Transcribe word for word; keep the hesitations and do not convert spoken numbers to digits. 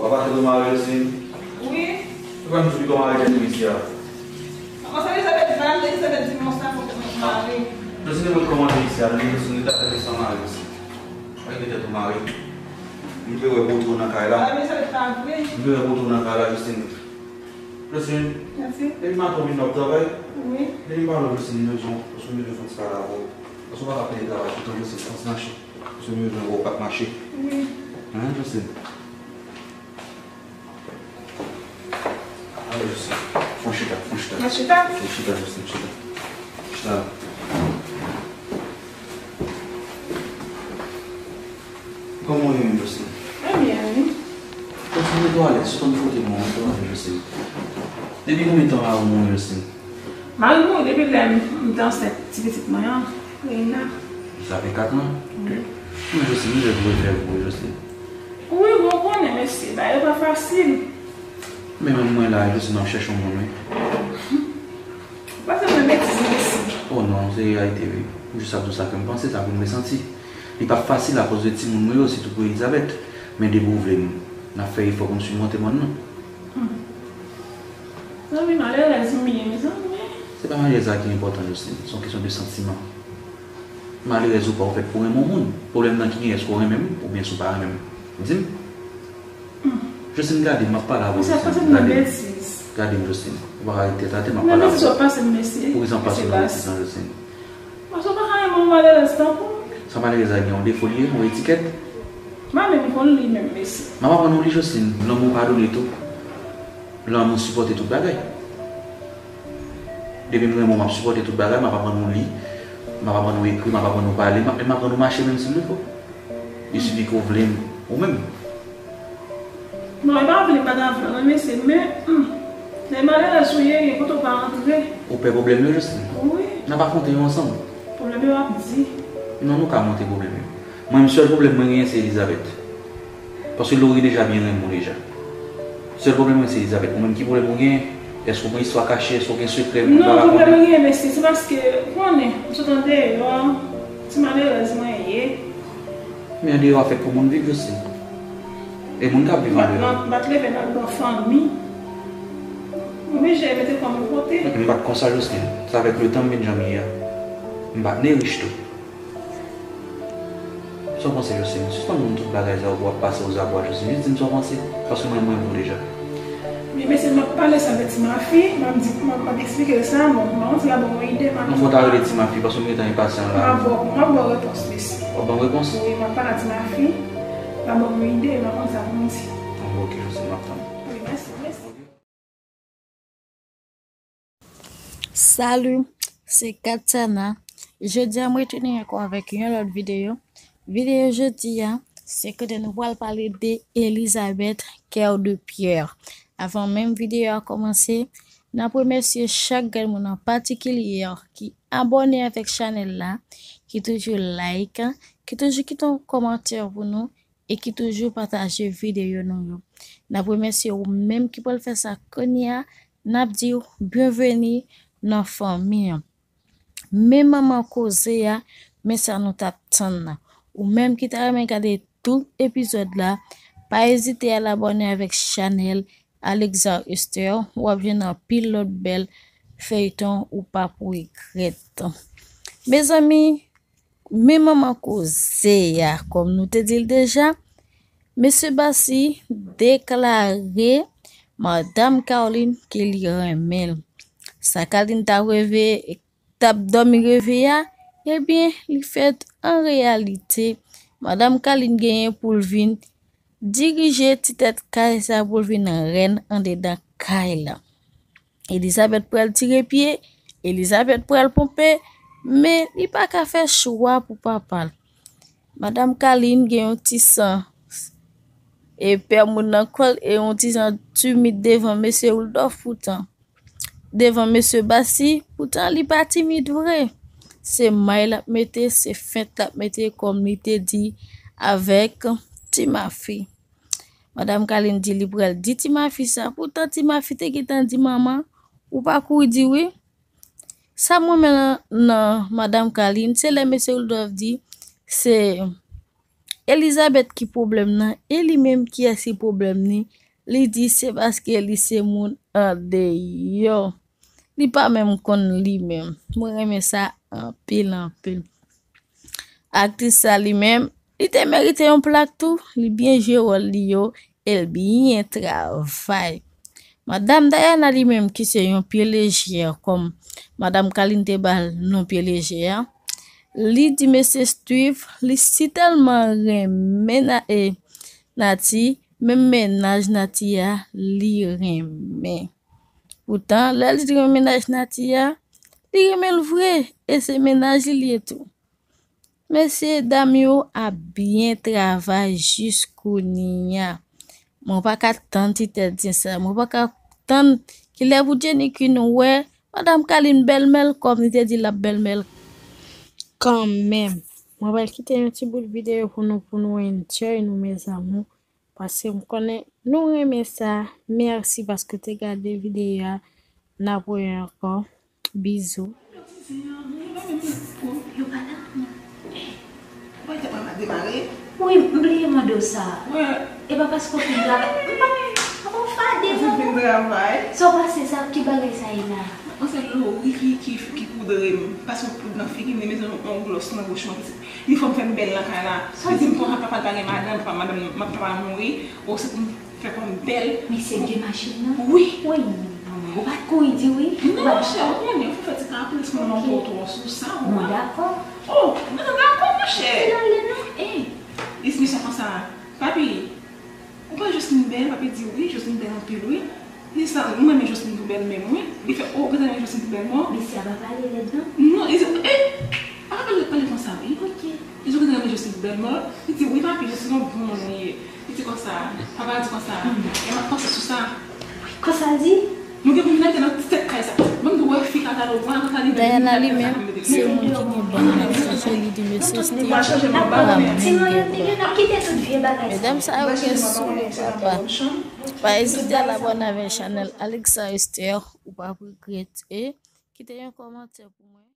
Ou pa fè tou mari, Josline? Wi. Ou pa m di w li kòman rete tou isi a? Kòman sa, Elizabeth, Elizabeth di m konsa fòk mwen mari. Josline, mwen kòman tou isi a, tande, Josline, li ta fè tou san mari, Josline. Pa kite tèt ou mari. M vle wè bouton nan kay la. Ah, men sa pa vre. M vle wè bouton nan kay la, Josline. Josline. Mèsi. Depi maten w vin w ap travay? Wi. Depi m pale w, Josline, m bezwen w, paske m bezwen fè yon ti pale avè w. Paske w pa ka peye travay toutan, Josline, fòs mache. Paske m bezwen wè w k ap mache. Wi. Hein, Josline? Ale, Josline. Fon chita, fon chita. Mwen chita? Fon chita, Josline, chita. Chita. Kòman w ye menm, Josline? Mwen byen, wi. Josline, mete w alèz, sou konn kote mwen, mete w alèz, Josline. Depi konbyen tan mari w mouri, Josline? Mari m mouri depi lè m, m te ansent ti pitit mwen an, Reina. Sa fè kat an? Wi. Wi, Josline, m revè, m revè, wi, Josline. Wi, bon, ou konnen, mesye, bagay yo pa fasil. Men menm mwen la, Josline, m ap chèche yon moun, wi. Ou pa fè mwen betiz, mesye. Oh non, se reyalite, wi. M jis ap di w sa ke m panse, sa ke m resenti. Li p ap fasil akoz de timoun mwen yo, sitou pou Elizabeth. Men depi w vle m, n ap fè efò pou n simonte mòn nan. Hmm. Zanmi, malerèz m ye, mezanmi. Se pa malerèz la ki enpòtan, Josline. Se yon kesyon de santiman. Malerèz ou pa, ou fèt pou renmen yon moun. Pwoblèm nan ki gen, èske w renmen m oubyen si w pa renmen m? Di m. Hmm. Josline, gade m, m ap pale avè w, Josline. Gade m. Gade m, Josline. Ou pa ka ret tèt atè, m ap pale avè w. Nan betiz w ap pase m, mesye. Poukisa w ap pase m nan betiz lan, Josline? Paske w pa ka renmen yon malerèz tankou m. Sa malerèz la gen yon defo li ye, yon etikèt? M pa menm konn li menm, mesye. M ap aprann ou li, Josline. Lanmou padone tou. Lanmou sipòte tout bagay. Depi m renmen w, m ap sipòte tout bagay, m ap aprann ou li, m ap aprann ou ekri, m ap aprann ou pale, m ap menm aprann ou mache menm si l fò. Il sifi ke w vle m, ou menm. Non, e pa vle m pa ta vle w non, mesye, men, hmm, lè malerèz ou ye, gen kote w pa antre. Ou pè pwoblèm yo, Josline? Wi. N ap afwonte yo ansanm. Pwoblèm yo ap di. Non, nou ka monte pwoblèm yo. Mwen menm, sèl pwoblèm mwen genyen, se Elizabeth. Paske Laurie deja byen renmen w deja. Sèl pwoblèm mwen, se Elizabeth. Ou menm, ki pwoblèm ou genyen? Èske w gen istwa kache? Èske w gen sekrè moun pa rakonte? Non, pwoblèm mwen genyen, mesye, se paske, ou konnen, m sot andeyò, ti malerèz mwen ye. Men andeyò a fèt pou moun viv, Josline. E moun k ap viv andeyò. M pa t leve nan gran fanmi. M oblije mete kò m yon kote. M pa t konsa, Josline. Se avèk letan m vin jan m ye a. M pa t ne rich tou. Sa w panse, Josline? Sispann ban m tout bagay sa yo pou w ap pase ozabwat, Josline. Jis di m sa w panse. Paske mwen, mwen renmen w deja. Men mesye, m ap pale sa avèk ti mafi, m ap di, m ap, m ap eksplike l sa, bon, m pa konn si l ap ban m yon ide, m ap... Non, fò w ta rele ti mafi, paske m gentan enpasyan la. M ap ba w, m ap ba w repons, mesye. W ap ban m repons? Wi, m ap pale a ti mafi, l ap ban m yon ide, m pa konn sa pou m di. Bon, ok, Josline, m ap tann. Wi, mèsi, mèsi. Salut, se Katiana. Jodi a, m retounen ankò avèk yon lòt videyo. Videyo jodi a, se kote nou pral pale de Elizabeth Cœur de Pierre. Avan menm videyo a kòmanse, n ap remèsye chak grenn moun an patikilye ki abòne avèk chanèl la, ki toujou like, ki toujou kite yon kòmantè pou nou, e ki toujou pataje videyo nou yo. N ap remèsye ou menm ki pral fè sa kounye a, n ap di w byenveni nan fanmi an. Men manman koze a, men sa nou t ap tann nan. Ou menm ki ta renmen gade tout epizòd la, pa ezite al abòne avèk chanèl Alexa Esther, w ap jwenn anpil lòt bèl feyton ou pa pou regrèt. Mezanmi, men manman koze a, kòm nou te di l deja, mesye Bassy deklare madanm Carline ke li renmen l. Sa Carline t ap reve, t ap dòmi reve a, ebyen, li fèt an reyalite. Madanm Carline genyen pou l vin dirije ti tèt kay sa pou l vin rèn andedan kay la. Elizabeth pral tire pye, Elizabeth pral ponpe, men li pa ka fè chwa pou papa l. Madanm Carline gen yon ti san epè moun nan kò l e yon ti san timid devan mesye Rudolph poutan. Devan mesye Bassy, poutan li pa timid vre. Se may l ap mete, se fent l ap mete, kòm li te di avèk ti mafi. Madanm Carline di li pral di ti mafi sa. Poutan ti mafi te gentan di manman, ou pa kouri di wi. Sa m renmen nan, nan madanm Carline, se lè mesye Rudolph di se Elizabeth ki pwoblèm nan, e li menm kiyès ki pwoblèm li? Li di se paske li se moun andeyò. Li pa menm konn li menm. Mwen renmen sa anpil, anpil. Aktris sa li menm, li te merite yon plak tou. Li byen jwe wòl li yo e l byen travay. Madanm Diana li menm ki se yon pye lejè kòm Madanm Kalin te ba l non pye lejè a, li di mesye Steve li si tèlman renmen na, e, Nati, menm mennaj Nati a li renmen. Poutan, lè l di renmen mennaj Nati a, li renmen l vre, e se mennaj li li ye tou. Mesye dam yo ap byen travay jis kounye a. Mwen pa ka tann ti tèt zen sa. Mwen pa ka tann kilè pou Jenny Queen wè Madanm Kalin bèlmè l kòm li te di l ap bèlmè l kanmenm. Mwen pral kite yon ti bout videyo pou nou, pou nou enjoy nou, mes amours. Paske m konnen nou renmen sa. Mèsi paske w te gade videyo a. N ap wè ankò. Bizou. Yo pa la? Non. Wi, m bliye mande w sa. E pa paske w fin travay. M pa, m pa fade non. Fin travay. Sa w pase sa, ki bagay sa ye la? An se Lori ki, ki, ki poudre m. Pase yon poud nan figi m, li mete yon, yon glòs nan bouch mwen. Li fè m fè m bèl lakay la. Li di m konsa papa l pa gen madanm, papa madanm, papa l mouri. O, se pou m fè kò m bèl. Mesye de machin nan? Wi. Wi, manman, ou pa t kouri di wi? Non, monchè, ou konnen, fò fè ti kaprès, mwen, mwen twò sou sa, ou wè. Mwen dakò. O, mwen dakò, monchè. Li ale non. E, li di mesye konsa, papi, ou pa Jocelyne bèl? Papi di wi, Jocelyne bèl anpil wi. Li di sa, mwen renmen Jocelyne pou bèlmè m wi. Li fè, o, ou gentan renmen Jocelyne pou bèlmè w? Mesye a pa pale lèd non. Non, li di, e, a pa pale, pale konsa wi. Ok. Li di ou gentan renmen Jocelyne pou bèlmè w? Li di wi papi, Jocelyne yon bon moun li ye. Li di konsa, papa l di konsa, e m ap panse sou sa. Konsa l di? Nou gen pou nou mete nan ti tèt kay sa. Ban m di w wè fi katalog mwen, katalog Diana li menm, se yon moun ki gen bon mennaj, li di mesye Steve pa menm gen bon. Medam sa yo gen sou papa. Pa ezite al abòne avèk chanèl Alexa Esther, ou p ap regrèt. E kite yon kòmantè pou mwen.